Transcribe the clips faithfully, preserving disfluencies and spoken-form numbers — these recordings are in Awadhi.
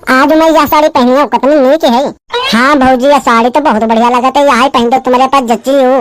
आज मैं यह साड़ी पहनी हूँ, कितनी नीक है। हाँ भौजी, यह साड़ी तो बहुत बढ़िया लगत है, यह पहन दो, तुम्हारे पास जच्ची हो।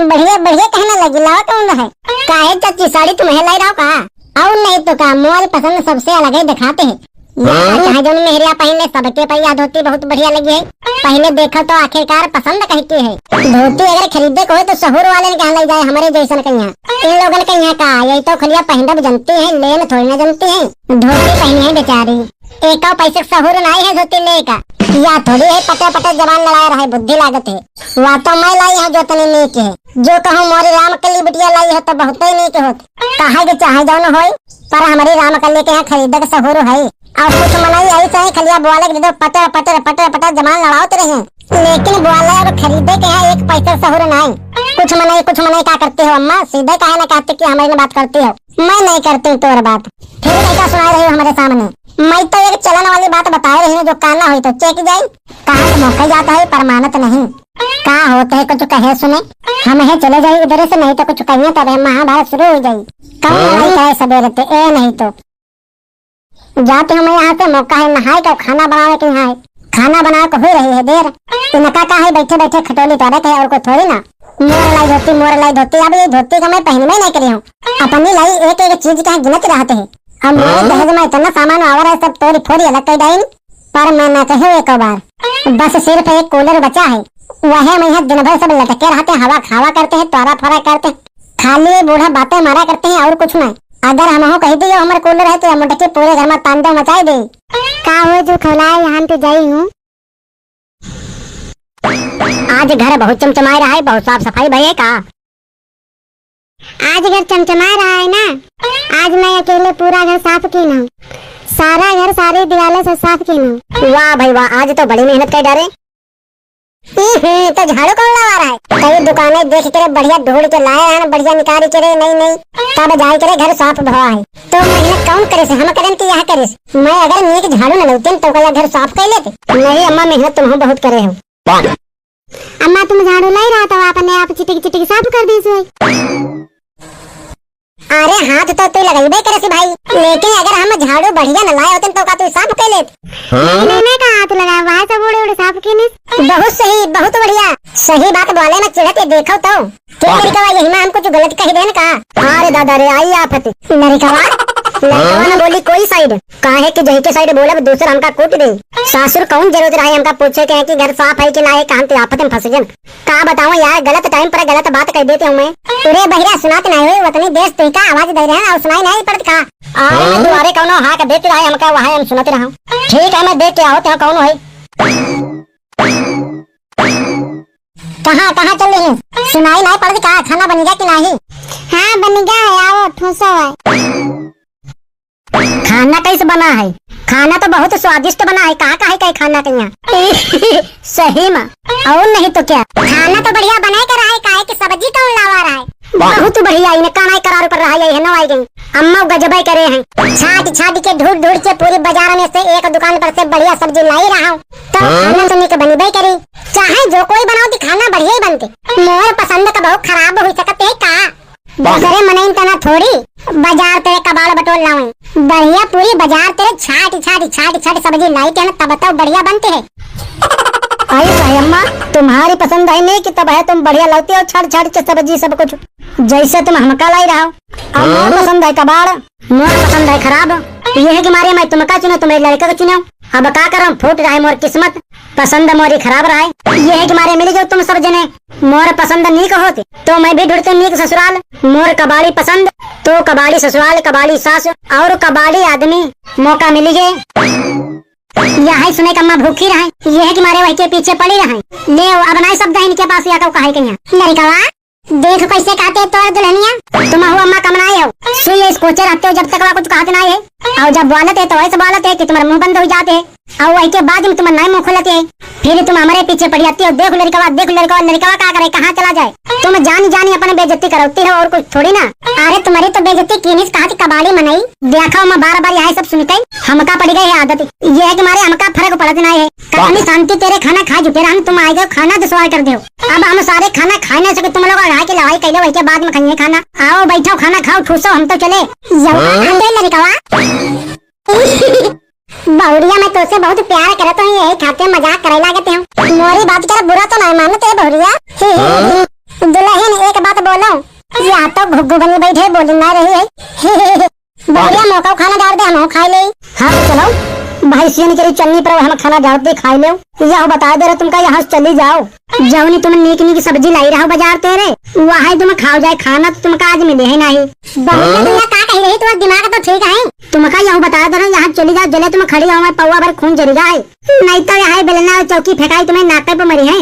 बढ़िया, बढ़िया कहना लगी, लावा कौन है? काहे चाची, साड़ी तुम्हें लाई रहो का? और नहीं तो का, मोर पसंद सबसे अलग ही दिखाते हैं। या हाँ? चाहे जौन मेहरिया पहन ले, सबके पर यह धोती बहुत बढ़िया लगी है। पहले देखो तो आखिरकार पसंद कह के है। धोती अगर खरीदे को हो तो सहूर वाले के यहाँ ले जाए, हमारे जैसन के यहाँ। इन लोगन के यहाँ का, यही तो खलिया पहनब जनती है, लेन थोड़ी ना जनती है। धोती पहनी है बेचारी, एक पैसे सहूर नाई है धोती लेका। या थोड़ी है पटे पटे जबान लड़ाए रहे, बुद्धि लागत है। वा तो मैं लाई है जो तनी नीक है। जो कहूँ मोरी राम कली बिटिया लाई है तो बहुत ही नीक होत। कहे के चाहे जौन होई, पर हमारी राम कली के यहाँ खरीदे के सहूर है। और कुछ मनई ऐसे ही खलिया बोले के दे दो, पटर पटर पटर पटर जबान लड़ावत रहे। लेकिन बोले और खरीदे के यहाँ एक पैसा सहूर नाई। कुछ मनई, कुछ मनई का करती हो अम्मा, सीधे काहे ना कहते कि हमारी ना बात करती हो। मैं नहीं करती हूँ तोर बात। फिर कैसा सुना रही हो हमारे सामने? मैं तो एक चलन वाली बात बता रही हूँ, जो काना हुई तो चेक जाई। कहा तो मौका जाता है, प्रमाणित नहीं। का होते है कुछ कहे सुने, हम है चले जाए इधर से, नहीं तो कुछ कहिए तब महाभारत शुरू हो जाई। कौन हाँ? लड़ाई करे सवेरे ते, ए नहीं तो। जाते हम यहाँ से, मौका है नहाए का, खाना बनावे के यहाँ है। खाना बनावे के हो रही है देर। इनका का है, बैठे बैठे खटोली तोड़े के है और कोई थोड़ी ना। मोर लाई धोती, मोर लाई धोती, अब ये धोती का मैं पहनबे नहीं करी हूँ। अपनी लाई एक एक चीज का गिनत रहते हैं। अब मोरे हाँ? दहेज में इतना सामान आवा रहा है, सब तोड़ी फोड़ी अलग कर डाइन, पर मैं ना कहे एक बार। बस सिर्फ एक कूलर बचा है, वह में यहाँ दिन भर सब लटके रहते हैं, हवा खावा करते हैं, तोरा फोरा करते हैं, खाली बूढ़ा बातें मारा करते हैं और कुछ नहीं। अगर हम हो कही दियो हमारे कूलर है तो हम उठ के पूरे घर में तांडव मचाई दे। का हो जो खौलाए यहाँ पे जाई हूँ। आज घर बहुत चमचमाए रहा है, बहुत साफ सफाई भई है का? आज घर चमचमाए रहा है ना, आज मैं अकेले पूरा घर साफ की ना, सारा घर सारी दीवालों से साफ की ना। वाह भाई वाह, आज तो बड़ी मेहनत कर डारे। हम्म, तो झाड़ू कौन लगा रहा है? कई दुकानें देख के रे बढ़िया ढूंढ के लाए हैं, बढ़िया निकाल के रे, नहीं नहीं, तब जाए के रे घर साफ भवा है। तो मेहनत कौन करे से, हम करें कि यह करे से? मैं अगर नीक झाड़ू न लौतेन तो क्या घर साफ कर लेते? नहीं अम्मा, मेहनत तुम बहुत करे हो। अम्मा, तुम झाड़ू लाई रहा तो अपने आप चिटिक चिटिक साफ कर दी से। अरे हाथ तो तू लगइबे करे सी भाई, लेकिन अगर हम झाड़ू बढ़िया न लाए होते तो का तू साफ कर लेत? हाँ? नहीं, मैं का हाथ लगाए, वहाँ सब उड़े उड़े साफ की नहीं। बहुत सही, बहुत बढ़िया। सही बात बोले में चिढ़त है, देखो तो। के लड़का यही में हम कुछ गलत कह देन का? अरे दादा रे, आई आफत। लड़कवा, लड़कवा न बोली कोई side, काहे कि जही के side बोलब दूसर हमका कूट दे। सासुर कौन जरूरत रहे हमका पूछे के है कि घर साफ है कि ना है, कहाँ ते आफत में फंस गन। का बताऊं यार, गलत time पर गलत बात कह देते हूँ मैं। अरे बहिरा, सुनात नहीं हुई, उतनी देर तुही का आवाज दे रहे हैं और सुनाई नहीं पड़त का? अरे हाँ? दुआरे कौनो हाक देते रहे हमका, वहाँ हम सुनत रहा। ठीक है, मैं देख के आओ, तो कौन है? कहाँ, कहाँ चल रही है? सुनाई नहीं पड़त का? खाना बन गया कि नहीं? हाँ, बन गया है, आओ, ठूसो है। खाना कैसे बना है? खाना तो बहुत स्वादिष्ट बना है। कहाँ का है कहीं खाना के यहाँ? सही में। और नहीं तो क्या? खाना तो बढ़िया बनाए कर रहा है, काहे कि सब्जी कौन लावा रहा है? बहुत बढ़िया, इनका नाई करार पर रहा है, है ना, आई गई। अम्मा गजबे करे हैं। छाट छाट के ढूंढ ढूंढ के पूरी बाजार में से एक दुकान पर से बढ़िया सब्जी लाई रहा हूँ। तो हाँ? खाना तो निक बनबे करी। चाहे जो कोई बनाओ तो खाना बढ़िया ही बनते। मोर पसंद का बहुत खराब हो सकते है का? दूसरे मनइन तना थोड़ी बाजार तेरे कबाड़ बटोर लावे। बढ़िया पूरी बाजार तेरे छाट, छाट, छाट, छाट सब्जी लाई के ना तब तो बढ़िया बनते हैं। अरे भाई अम्मा, तुम्हारी पसंद है नहीं कि तब है तुम बढ़िया लाती हो छाट, छाट के सब्जी सब कुछ। जैसे तुम हमका लाई रहा हो। और मोर हाँ? पसंद है कबाड़, मोर पसंद है खराब। ये है कि मारे मैं तुमका चुने, तुम्हारे लड़का को चुने। अब का करम, फूट रहा है मोर किस्मत, पसंद मोरी खराब रहा है। ये है कि मारे मिल जाओ तुम सब जने। मोर पसंद नीक होत, तो मैं भी ढूंढते नीक ससुराल। मोर कबाड़ी पसंद, तो कबाड़ी ससुराल, कबाड़ी सास और कबाड़ी आदमी। मौका मिली गए। यही सुने के अम्मा भूखी रहे, ये है कि मारे वही के पीछे पड़ी रहे। ले, अब नाई शब्द है इनके पास, या तो कहे के यहाँ। लड़कवा, देख कैसे कहते तोर दुल्हनिया। तुम हो अम्मा कमनाए हो, सुई इस कोचे रहते हो, जब तक वह कुछ कहते नाई है। और जब बोलत है तो ऐसे बोलत है कि तुम्हारा मुंह बंद हो जाते है। और वही के बाद में तुम नाई मुंह खोलते है, फिर तुम हमारे पीछे पड़ जाती हो। देख लड़कवा, देख लड़कवा, लड़कवा का करे, कहाँ चला जाए? तुम जानी जानी अपने बेइज्जती करौती हो और कुछ थोड़ी ना। अरे तुम्हारी तो बेइज्जती कीनिस कहाँ की कबाड़ी मनई। देखा मैं बार बार यही सब सुनते ही हमका पड़ गई है आदत। ये है कि मारे हमका फर्क पड़त नाई है। कतनी शांति तेरे खाना खा चुके रहन, तुम आए गए खाना दुश्वार कर दो। अब हम सारे खाना खा नहीं सके, तुम लोग अढ़ा के लड़ाई कर लो, वही के बाद में खाइए खाना। आओ बैठो खाना खाओ ठूसो, हम तो चले। यवा हाँ? आते लड़कवा। बहुरिया, मैं तोसे बहुत प्यार करत हूँ, यही खातिर मजाक करे लागत हूँ। मोरी बात कर बुरा तो नहीं मानत है बहुरिया। दुल्हन, एक बात बोलो, या तो घुग्गू बनी बैठे, बोली ना रही है। बहुरिया, मोका खाना डाल दे, हम खाई ले। हाँ तो चलो, भैंसियन के चलनी पर हम खाना डाल दे, खाई ले। यह बता दे रहे तुमका, यहाँ से चली जाओ। जौनी तुम नीक नीक सब्जी लाई रहो बाजार ते रे, वही तुम खाओ जाए, खाना तो तुमका आज मिले है नहीं। बहुरिया, तुम यहाँ का कही रही, तुम्हारा दिमाग तो ठीक है। तुमका यह बता दे रहे, यहाँ चली जाओ, जले तुम खड़ी हो, मैं पौवा भर खून जरी जाए, नहीं तो यहाँ बेलना और चौकी फेंकाई तुम्हें नाके पे मरी है।